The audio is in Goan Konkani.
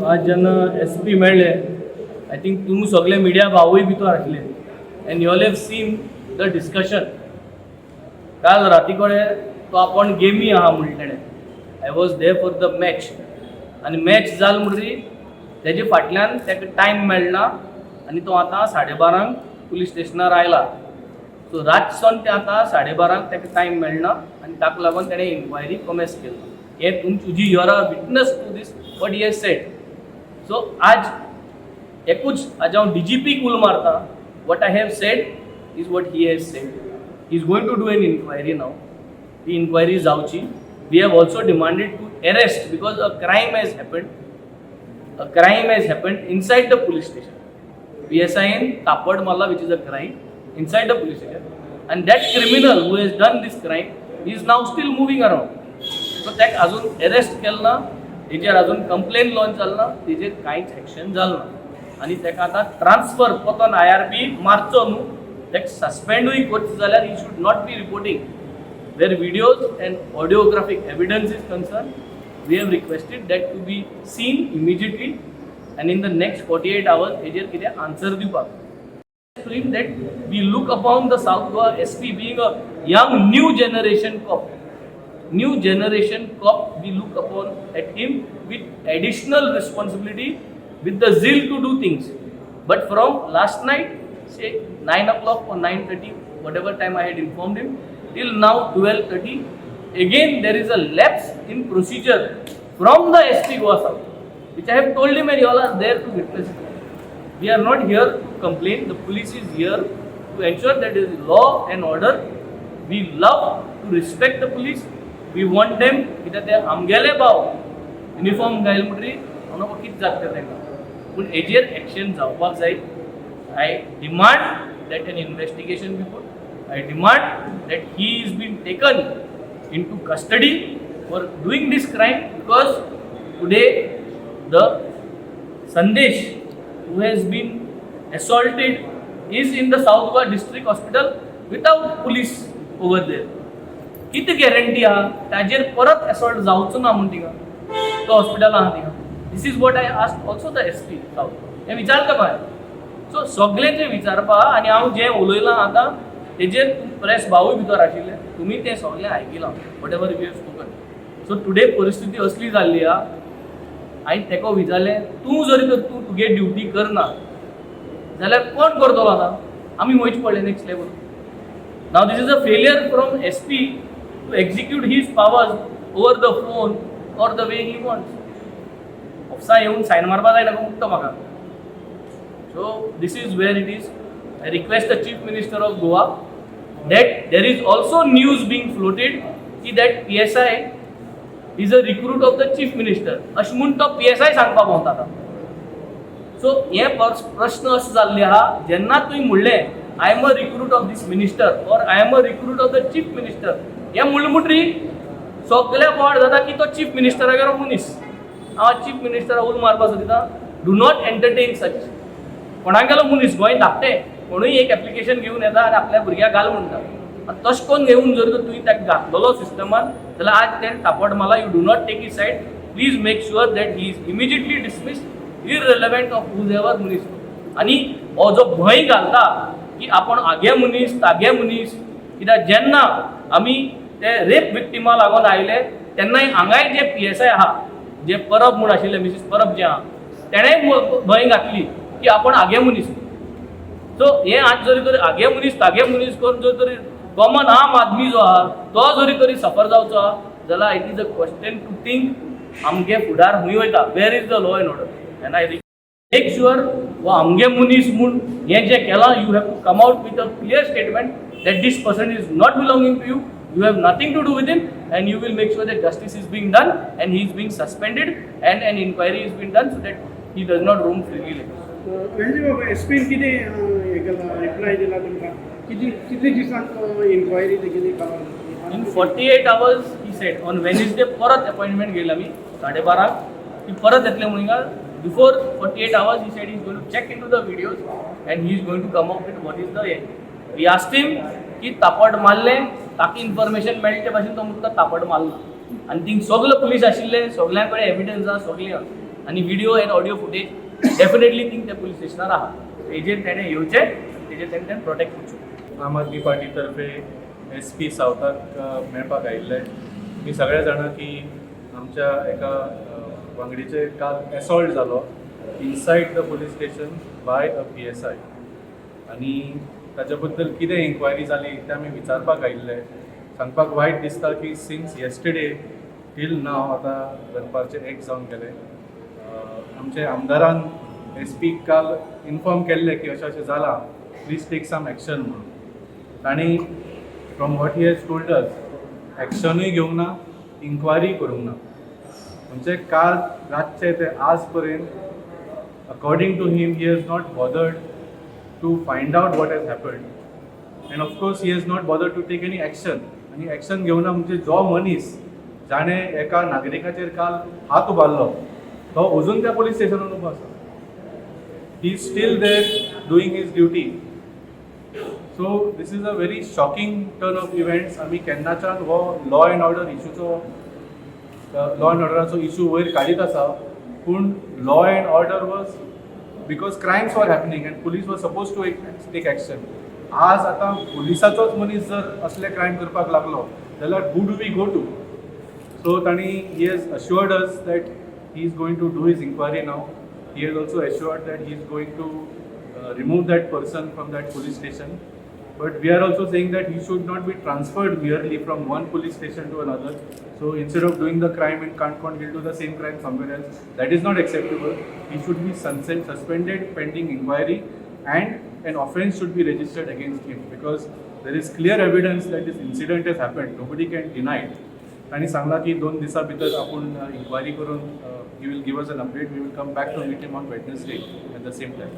आज जेन्ना एस पी मेळ्ळे, I think तुमी सगळे मिडिया भावूय भितर आसले and you all have seen the discussion. काल राती कडेन तो आपूण गेमी आहा म्हणलें तेणें. I was there for the match. आनी मॅच जाल म्हणटरी तेजे फाटल्यान ताका टायम मेळना आनी तो आतां 12:30 पुलीस स्टेशनार आयला. सो रातच्यान ते आतां 12:30 ताका टायम मेळना आनी ताका लागून तेणें इन्क्वायरी कॉमेस केला. हें तुमची, you are a witness to this, what he has said. So आज एकूच, आज हांव डीजीपीक उलो मारता. What I have said is what he has said. He is going to do an inquiry now. ती इन्क्वायरी जावची. We have also demanded to arrest because a crime has happened. A crime has happened inside the police station. PSI थापड मारला, which is a crime inside the police station, and that criminal who has done this crime is now still moving around. So ताका अजून अरेस्ट केलें ना, तेजेर अजून कंप्लेन लॉन्च जाल ना, तेजेर कांयच एक्शन जालें ना. आनी ताका आतां ट्रान्सफर परतून आयआरबी मारचो न्हू, ताका सस्पेंडूय करचो जाल्यार he should not be reporting. Where videos and audiographic evidence is concerned, we have requested that to be seen immediately and in the next 48 hours हेजेर कितें आन्सर दिवपाक. To him that we look upon the South Goa SP being a young new generation cop. New generation cop, we look upon at him with additional responsibility, with the zeal to do things. But from last night, say 9 o'clock or 9:30, whatever time I had informed him, till now 12:30, again there is a lapse in procedure from the SP Goa South, which I have told him and you all are there to witness it. We are not here to complain. The police is here to ensure that there is law and order. We love to respect the police. We want them, कित्याक ते आमगेले भाव. युनिफॉर्म घायल म्हणटरी हांव नको कितें जाता तें तांकां, पूण हेजेर एक्शन जावपाक जाय. I demand that an investigation be put. I demand that he is been taken into custody for doing this crime, because today the Sandesh, who has been assaulted, is in the South Goa District Hospital without police over there. कितें गॅरंटी आहा ताजेर परत असॉल्ट जावचो ना म्हूण थिंगा तो हॉस्पिटल आहा थिंगा? This is what I ask also the SP South. हें विचारता पळय. सो सगळें जें विचारपा आनी हांव जें उलयलां आतां तेजेर प्रेस भावूय भितर आशिल्ले, तुमी तें सगळें आयकिलां, whatever we have spoken. So today परिस्थिती असली जाल्ली आहा. हांवें तेका विचारलें, तूं जरी तर तूं तुगे ड्युटी करना जाल्यार कोण करतलो? आतां आमी वयचें पडलें next level. Now this is a failure from SP to execute his powers over the phone or the way he wants. ऑफिसा येवन सायन मारपा जायना मुक्तो म्हाका. So this is where it is. I request the Chief Minister of Goa that there is also news being floated की that PSI is a recruit of the Chief Minister, अशें म्हूण तो पीएसआय सांगपाक भोंवता आतां. सो हे प्रश्न अशें जाल्ले आहा, जेन्ना तुवें म्हणलें, "I am a recruit of this minister" or "I am a recruit of the Chief Minister", हें म्हणलें म्हणटरी सगल्या बोवाळ जाता की तो चीफ मिनिस्टरागेर मनीस. हांव चीफ मिनिस्टरा उलो मारपाक सोदिता, do not entertain such. कोणागेलो मनीस, गोंय धाकटें, कोणूय एक एप्लिकेशन घेवन येता आनी आपल्या भुरग्याक घाल म्हणटा. आनी तशें करून घेवन जर तर तुवें ताका घातलेलो सिस्टमान जाल्यार आज तेणें थापट मारला. You do not take his side. Please make sure that he is immediately dismissed, irrelevant of whose ever मनीस. आनी हो जो भंय घालता की आपण आगे मनीस, तागे मनीस, कित्याक जेन्ना आमी ते रेप विक्टिमा लागून आयले तेन्नाय हांगाय जे पीएसआय आहा, जे परब म्हूण आशिल्ले, मिसीस परब जे आहा, तेणें भंय घातली की आपण आगे मनीस. सो हे आज जरी तरी आगे मनीस, तागे मनीस करून जर तरी कॉमन आम आदमी जो आहा तो जरी तरी सफर जावचो आहा जाल्यार it is a question to think आमगे फुडार खंय वयता, where is the law and order. And I make sure हो आमगे मनीस म्हूण हें जें केलां, you have to come out with a clear statement that this person is not belonging to you, you have nothing to do with him, and you will make sure that justice is being done and he is being suspended and an inquiry is being done so that he does not roam freely like this. म्हणजे बाबा, एसपीन कितें हें केलां, रिप्लाय दिला तुमकां? किती कितले दिसांक इन्क्वायरी तेगेली खबर जातली? In 48 hours, he said. On Wednesday परत अपॉइंटमेंट घेयला आमी 12:30. ती परत येतले म्हणून before 48 hours, he said he is going to check into the videos and he is going to come up with what is the. We asked him की तापट मारलें, ताका इन्फॉर्मेशन मेळटे ते भाशेन तो म्हणटा तापट मारला आनी थिंग सगळे पुलीस आशिल्ले, सगळ्यां कडेन एविडन्स आहा, सगळें आहा. आनी video and audio footage definitely thing त्या पुलीस स्टेशनार आहा. तेजेर तेणें येवचें आनी तेजेर तेणें तें प्रोटेक्ट करचें. आम आदमी पार्टी तर्फे एस पी सावथाक मेळपाक आयिल्ले. तुमी सगळे जाणा की आमच्या एका वांगडीचेर काल एसॉल्ट जालो inside the police station by a PSI आनी ताच्या बद्दल कितें इन्क्वायरी जाली तें आमी विचारपाक आयिल्ले. सांगपाक वायट दिसता की सिन्स येस्टरडे टील नाव, आतां दनपारचे एक जावन गेले, आमचे आमदारान एस पीक काल इन्फॉर्म केल्लें की अशें अशें जालां, प्लीज टेक सम एक्शन म्हणून. तांणी, from what he has told us, एक्शनूय घेवंक ना, इन्क्वायरी करूंक ना. म्हणजे काल रातचे ते आज पर्यंत, according to him, he has not bothered to find out what has happened and of course he has not bothered to take any action. आनी एक्शन घेवना म्हणजे जो मनीस जाणें एका नागरिकाचेर काल हात उबारलो तो अजून त्या पुलीस स्टेशनान उबो आसा. He is still there doing his duty. So this is a very shocking turn of events. आमी केन्नाच्यान हो लॉ एंड ऑर्डर इशूचो, लॉ एंड ऑर्डराचो इशू वयर काडीत आसा, पूण law and order was because crimes were happening and police was supposed to take action. आज आतां पुलिसाचोच मनीस जर असले क्रायम करपाक लागलो जाल्यार who do we go to? So तांणी, he has assured us that he is going to do his inquiry now. He has also assured that he is going to remove that person from that police station. But we are also saying that he should not be transferred merely from one police station to another. So instead of doing the crime in Canacona, he'll do the same crime somewhere else. That is not acceptable. He should be suspended pending inquiry and an offence should be registered against him because there is clear evidence that this incident has happened. Nobody can deny it. तांणी सांगलां की 2 दिसां भितर आपूण इन्क्वायरी करून he will give us an update. We will come back to meet him on Wednesday at the same time.